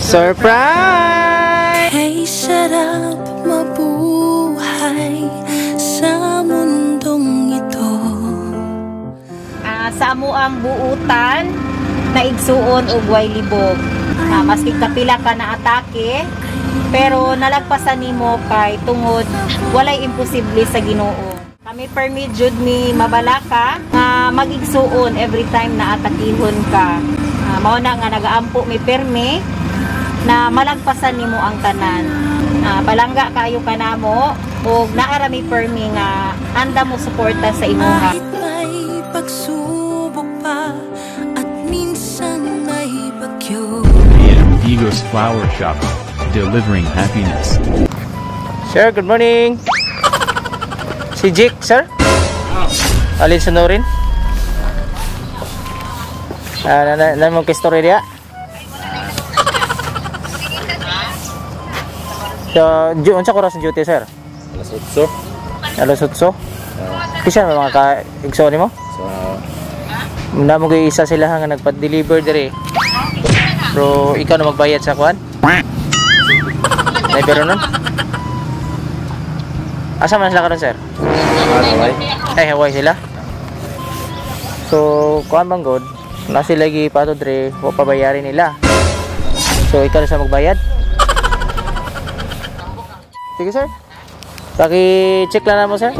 Surprise! Kay sarap mabuhay sa mundong ito. Sa amuang buutan na igsuon og way libog. Maski kapila ka na atake, pero nalagpasan nimo kay tungod walay imposible sa Ginoo. Kami permi jud mi mabalaka nga magigsuon every time na atakihon ka. Mao na nga nagaampo mi permi na malagpasan nimo ang tanan. Palangga kayo kanamo ug naa ra mi permi nga anda mo suporta sa imuha. Kahit may pagsubok pa at minsan may bagyo. AM Digos Flower Shop, delivering happiness. Sir, good morning. Si Jake, sir? Alin sunurin? Na mong story diya? So, unsa oras ang duty, sir? Alas 8. Alas 8. Kisa may mga ka-igsoon nimo? So, Muna mo isa sila nga nagpa-deliver dire. Pero ikaw na magbayad sa kuan? Nay pero nun? Asa man sila karon, sir? Hawaii. Ay, Hawaii sila. So, kuan bang god? Na sila gi pato dire, wa pabayarin nila. So, ikaw na sa magbayad? Sige, sir. Paki-check lang na mo, sir.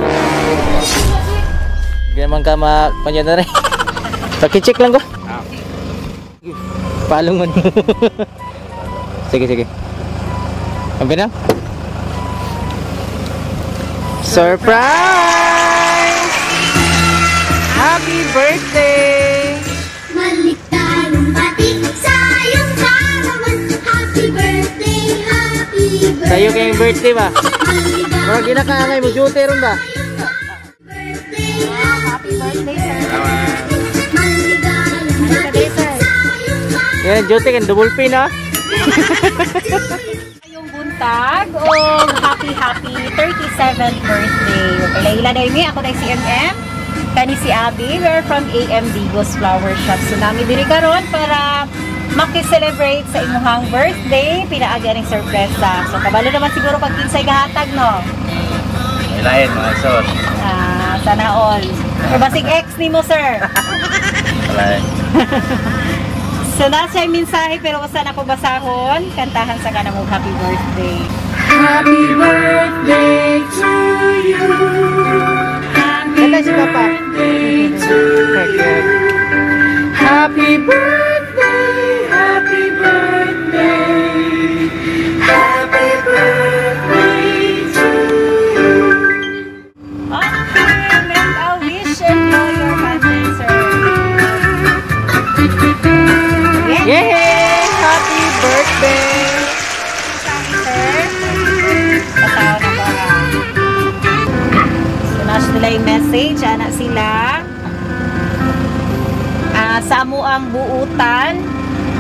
Hindi naman ka ma kanya na rin. Paki-check lang ko. Palong man. Sige, sige. Kampi na. Surprise! Happy birthday! Maligayang bati sa iyong kaarawan. Happy birthday, happy birthday. Sa'yo kayong birthday ba? Maligayang Murag ginakaangay mo duty ron ba? birthday, happy Birthday, sir. Maligayang bati sa iyong kaarawan. Yan, duty kan double pin ah. Yung buntag o happy happy 37th birthday. Okay, laila na mi, ako na si MM. Kani si Abby, we're from AM Digos Flower Shop. So nami diri karon para maki-celebrate sa imuhang birthday, pinaagi aning sorpresa. So kabalo naman siguro pag kinsay gahatag, no? Ilain mga isor. Sana all. Or basig ex nimo, sir. Wala. So nasa yung mensahe pero basta na ko basahon, kantahan sa kanang happy birthday. Happy birthday to you. Happy Kanta si Papa. birthday to you. Happy birthday, happy birthday. Happy birthday to you. Okay, make a wish and blow your candle, sir. Yeah. Yay! Happy birthday! Sir. Pasaw na ba? So, nasa nila yung message. Ana sila. Sa amuang buutan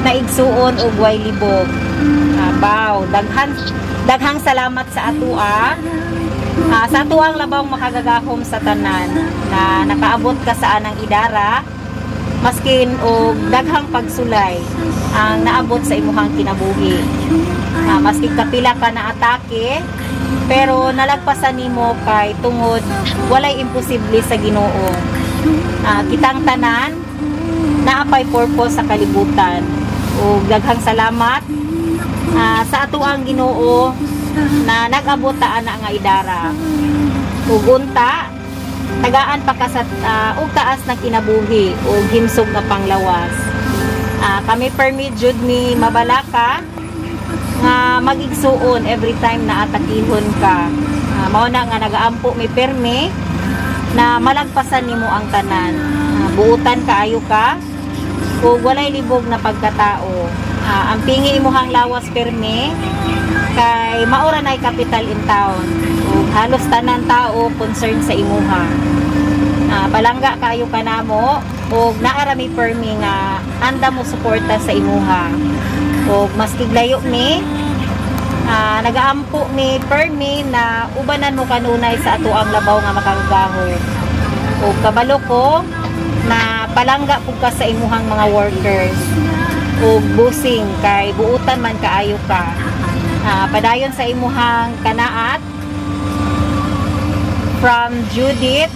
na igsuon og way libog. Baw, daghang salamat sa atua. Sa atuang labawng makagagahom sa tanan na nakaabot ka sa anang idara maskin og daghang pagsulay ang naabot sa imuhang kinabuhi. Maski kapila ka na atake, pero nalagpasan nimo kay tungod walay imposible sa Ginoo. Kitang tanan naapay purpose sa kalibutan. Ug daghang salamat sa atuang Ginoo na nag-abot ta ana nga idara. Ug unta tagaan pa ka sa og taas na kinabuhi ug himsog nga panglawas. Kami permi jud mi mabalaka nga magigsuon every time na atakihon ka. Mao na nga nagaampo mi permi na malagpasan nimo ang tanan. Buutan kaayo ka ug walay libog na pagkatao. Ang pingi imuhang lawas permi kay maura nay capital in town. Ug halos tanan tao concerned sa imuha. Palangga kaayo kanamo ug naa ra mi permi nga anda mo suporta sa imuha. Ug maski layo mi, nagaampo mi permi na ubanan mo kanunay sa atuang labaw nga makagagahom. Ug kabalo ko na palangga pud ka sa imuhang mga workers. Ug busing kay buutan man kaayo ka. Padayon sa imuhang kanaat. From Judith,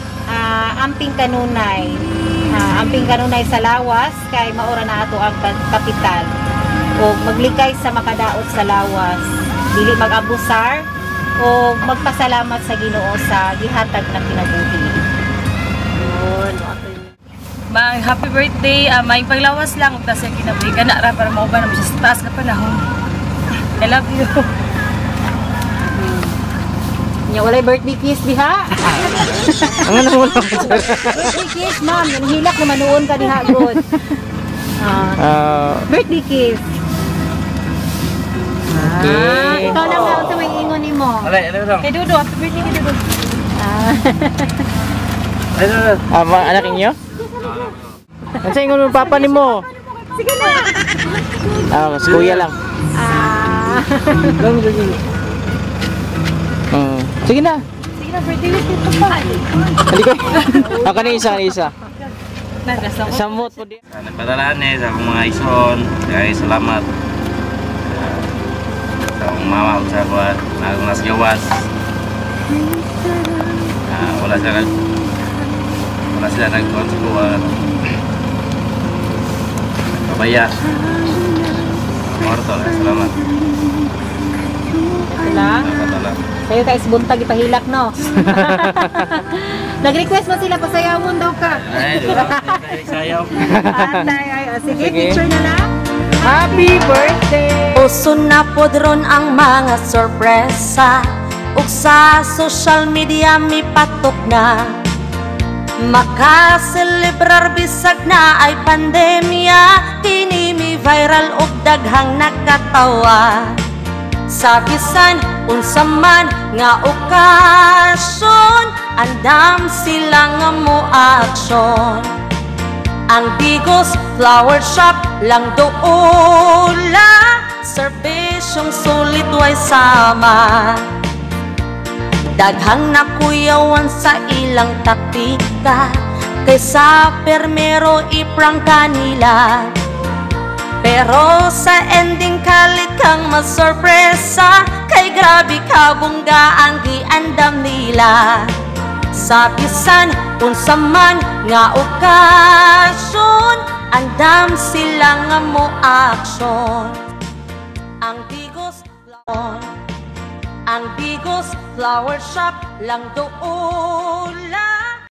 amping kanunay. Amping kanunay sa lawas kay maura na ato ang kapital. O maglikay sa makadaot sa lawas. Dili mag-abusar o magpasalamat sa Ginoo sa gihatag na kinabuhi. Yun. Mag happy birthday, may paglawas lang ug sa kinabuhi kana ra para mauban na siya sa taas nga panahon. I love you. Nya walay birthday kiss diha. Ang ano mo lang. Birthday kiss, ma'am. Yung hilak na manuon ka diha good. Birthday kiss. Okay. Ikaw lang na sa may ingon nimo. Alay, alay lang. Kay Dudo, happy birthday kay Dudo. Alay, alay. Mga anak ninyo? Ano sa ingon mo papa nimo? Sige na. Mas kuya lang. Sige na. Sige na, birthday wish dito pa. Hindi ko. Ako na isa, isa. Nagasa ko. Samot po di. Sa nagpadala ni sa akong mga ison, kay salamat. Sa akong mama ug sa akong akong nasa gawas. Wala sila nagkuhan sa kuha. Pabaya. Morto, salamat. Ito lang. Salamat lang. Sayo ka isbuntag ipahilak no. Nag-request man sila pasayawon daw ka. Ay, di ba? Sayaw. Atay, ay, oh, sige, Sige. picture na lang. Happy birthday! Uso na pod ron ang mga sorpresa ug sa social media mipatok na. Makaselebrar bisag na ay pandemya, kini mi viral ug daghang nakatawa. Sa bisan unsa man nga okasyon, andam sila nga mo aksyon. Ang Digos Flower Shop lang doula, serbisyong sulit way sama. Daghang nakuyawan sa ilang taktika, kaysa permero iprangka kanila. Pero sa ending kalit kang masorpresa, kay grabe kabongga ang giandam nila. Sa bisan unsa man nga okasyon, andam sila nga mo aksyon. Ang Digos Flower Shop lang doula.